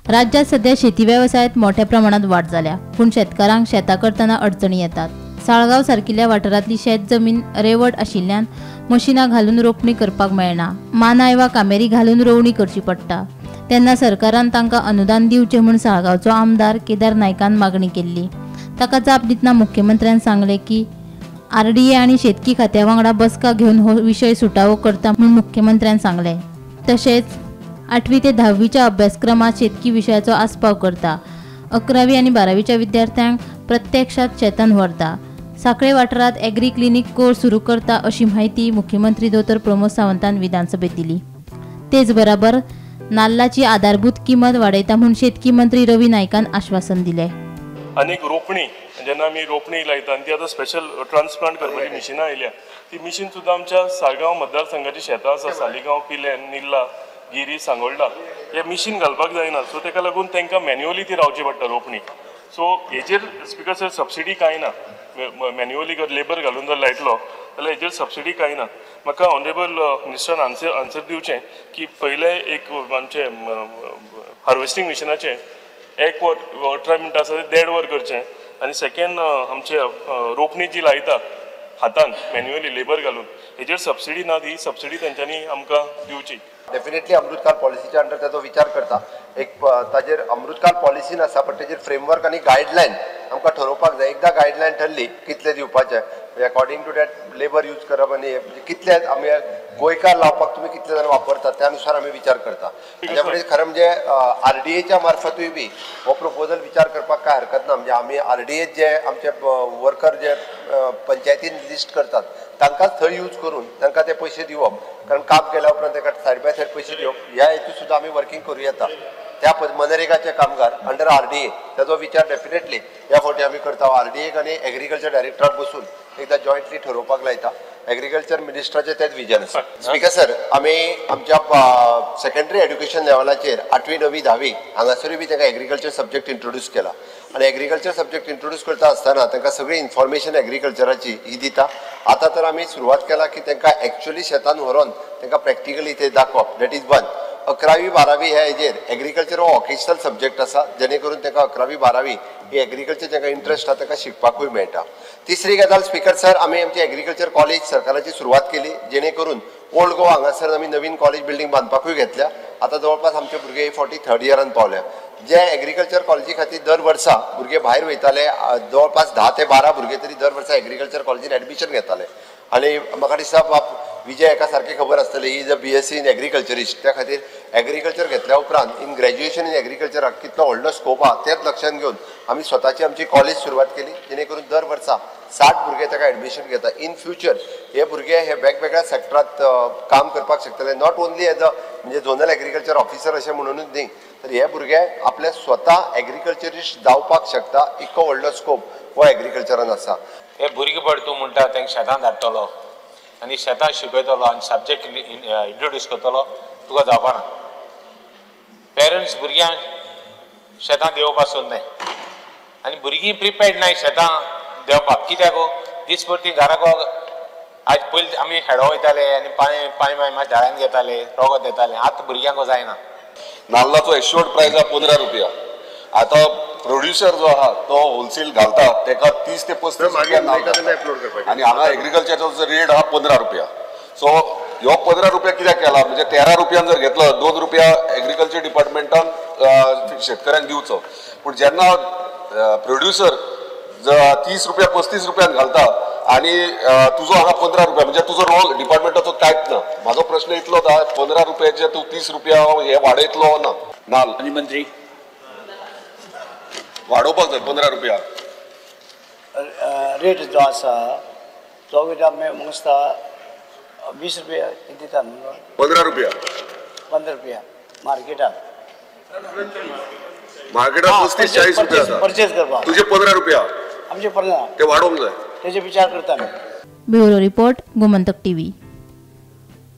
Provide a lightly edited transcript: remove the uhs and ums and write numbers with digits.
राज्यात सध्या शेती वेवसायांत मोठ्या प्रमाणात वाड जाल्या, पूण शेतकारांक शेतां करतना अडचणी येतात. साळगांव सारकिल्ल्या वाठारांतली शेत जमीन रेंवट आशिल्ल्यान मशिनां घालून रोपणी करपाक मेळना. मानाय वा कामेरी घालून रोवणी करची पडटा. तेन्ना सरकारान तांकां अनुदान दिवचें म्हूण साळगांवचो आमदार केदार नायकान मागणी केल्ली. ताका जाप दितना मुख्यमंत्र्यान सांगलें की आरडीए आनी शेतकी खात्या वांगडा बसका घेवन हो विशय सुटावो करता म्हूण मुख्यमंत्र्यान सांगलें. तशेंच 8वी ते 10वीच्या अभ्यासक्रमात शेतकी विशयाचो आस्पाव करता. 11वी आनी 12वीच्या विद्यार्थ्यांक प्रत्यक्षात शेतान व्हरता. साखळे वाठारांत एग्री क्लिनीक कोर्स सुरू करता अशी म्हायती मुख्यमंत्री दोतोर प्रमोद सावंतान विधानसभेत दिली. तेच बराबर नाल्लाची आधारभूत किंमत वाडयता म्हूण शेतकी मंत्री रवी नायकान आश्वासन दिलें. आनीक रोपणी जेन्ना आमी रोपणी लायता आनी ती आतां स्पेशल ट्रान्सप्लांट करपाची मिशिनां आयल्या, ती मिशीन सुद्दां आमच्या साळगांव मतदारसंघाची शेतां आसा, सालिगांव, पिलेन, निल्ला, गिरी, सांगोल्डा, हे मिशीन घालपाक जायना. सो ताका लागून तांकां मॅन्युअली ती रावची पडटा रोपणी. सो हेजेर स्पिकर सर सबसिडी कांय ना. मॅन्युअली लेबर घालून जर लायतलो जाल्यार हेजेर सबसिडी कांय ना. म्हाका ऑनरेबल मिनिस्टरान आन्सर दिवचें की पयलें एक आमचें हार्वेस्टींग मिशिनाचें 1 वर 18 मिनटां आसा तें 1.5 वर करचें, आनी सेकेंड आमचे रोपणी जी लायता हातान मॅन्युअली लेबर घालून हेजेर सबसिडी ना, ती सबसिडी तेंच्यांनी आमकां दिवची. डेफिनेटली अमृतकाल पॉलिसीच्या अंडर ताचो विचार करता. एक ताजेर अमृतकाल पॉलिसी आसा, पण तेजेर फ्रेमवर्क आनी गायडलायन आमकां ठरोवपाक जाय. एकदां गायडलायन ठरली कितले दिवपाचे, according to that labour use करप आनी कितले आमी गोंयकार लावपाक तुमी कितले जाण वापरतात त्या नुसार आमी विचार करता. ताच्या फुडें खरें म्हणजे आरडीएच्या मार्फतूय बी हो प्रपोजल विचार करपाक कांय हरकत ना. म्हणजे आमी आरडीए जे आमचे वर्कर जे पंचायतीन लिस्ट करतात तांकांच थंय यूज करून तांकां ते पयशे दिवप, कारण काम केल्या उपरांत ताका सायड बाय सायड पयशे दिवप, ह्या हेतू सुद्दां आमी वर्किंग करूं येता. त्या मनरेगाचे कामगार अंडर आरडीए ताचो विचार डेफिनेटली ह्या फावटी आमी करता. आरडीएक आनी एग्रीकल्चर डायरेक्टराक बसून एकदां जॉयंटली ठरोवपाक लायता. एग्रीकल्चर मिनिस्टराचें तेंच विजन आसा. स्पिकर सर, आमी आमच्या सेकेंडरी एड्युकेशन लेवलाचेर 8वी 9वी 10वी हांगासरूय बी तांकां एग्रीकल्चर सब्जेक्ट इंट्रोड्यूस केला आनी एग्रीकल्चर सब्जेक्ट इंट्रोड्यूस करता आसतना तांकां सगळी इन्फॉर्मेशन एग्रीकल्चराची ही दिता. आतां तर आमी सुरवात केला की तांकां एक्चुअली शेतान व्हरोन तांकां प्रॅक्टिकली ते दाखोवप. That is one. 11वी 12वी ह्या हेजेर एग्रीकल्चर हो वॉकेशनल सब्जेक्ट आसा, जेणे करून तांकां 11वी 12वी ही एग्रीकल्चर तांकां इंट्रस्ट आसा तांकां शिकपाकूय मेळटा. तिसरी गजाल स्पिकर सर, आमी आमची एग्रीकल्चर कॉलेज सरकाराची सुरवात केली, जेणे करून ओल्ड गोवा हांगासर आमी नवीन कॉलेज बिल्डींग बांदपाकूय घेतल्या. आतां जवळपास आमचे भुरगे 43 थर्ड इयरान पावल्या. जे एग्रीकल्चर कॉलेजी खातीर दर वर्सा भुरगे भायर वयताले, जवळपास 10 ते 12 भुरगे तरी दर वर्सा एग्रीकल्चर कॉलेजीन एडमिशन घेताले. आनी म्हाका दिसता विजय एका सारकें खबर आसतलें, he is a BSc in agriculturist. त्या खातीर एग्रीकल्चर घेतल्या उपरांत इन ग्रॅज्युएशन इन एग्रीकल्चराक कितलो व्हडलो स्कोप आहा तेंच लक्षांत घेवन आमी स्वताची आमची कॉलेज सुरवात केली, जेणे करून दर वर्सा 60 भुरगे ताका एडमिशन घेता. इन फ्युचर हे भुरगे हे वेगवेगळ्या सेक्टरांत काम करपाक शकतले, not only as a म्हणजे झोनल एग्रीकल्चर ऑफिसर अशें म्हणूनच न्ही, तर हे भुरगे आपले स्वता एग्रीकल्चरिस्ट जावपाक शकता. इतको व्हडलो स्कोप हो एग्रीकल्चरान आसा. हे भुरगेपण तूं म्हणटा तांकां शेतान धाडटलो आनी शेतान शिकयतलो आनी सब्जेक्ट इंट्रोड्यूस करतलो, तुका जावपाना. पेरंट्स भुरग्यांक शेतां देंवोवपाक सोदनाय आनी भुरगीं प्रिपेर्ड नाय शेतां देंवपाक. कित्याक दीसभर ती घराक आज पयलीं आमी हेडो वयताले आनी पांय पांय माय झाडान घेताले, रोगत येताले, आतां भुरग्यांक जायना. नाल्लाचो एश्योर्ड प्रायस आहा 15 रुपया. आतां प्रोड्युसर जो आहा तो होलसेल घालता तेका 30 ते 35 रुपया आनी हांगा एग्रीकल्चरचो जो रेट आहा 15 रुपया. सो ह्यो 15 रुपया कित्याक केला म्हणजे 13 रुपयान जर घेतलो 2 रुपया एग्रीकल्चर डिपार्टमेंटान शेतकऱ्यांक दिवचो. पूण जेन्ना प्रोड्युसर 30 रुपया 35 रुपयान घालता आनी तुजो हांगा 15 रुपया म्हणजे तुजो रोल डिपार्टमेंटाचो कांयच ना. म्हाजो प्रश्न इतलोच आहा, 15 रुपयाचे तूं 30 रुपया हे वाडयतलो ना? नाल मंत्री वाडोवपाक जाय 15 रुपया रेट जो आसा तो कितें आमी म्हाका दिसता 20 रुपया दिता न्हू. 15 रुपया 15 रुपया मार्केटाक मार्केटाक 35-40 रुपया परचेज करपाक, तुजे 15 रुपया आमचे 15 ते वाडोवंक जाय, तेजे विचार करता. Bureau report, Gomantak TV.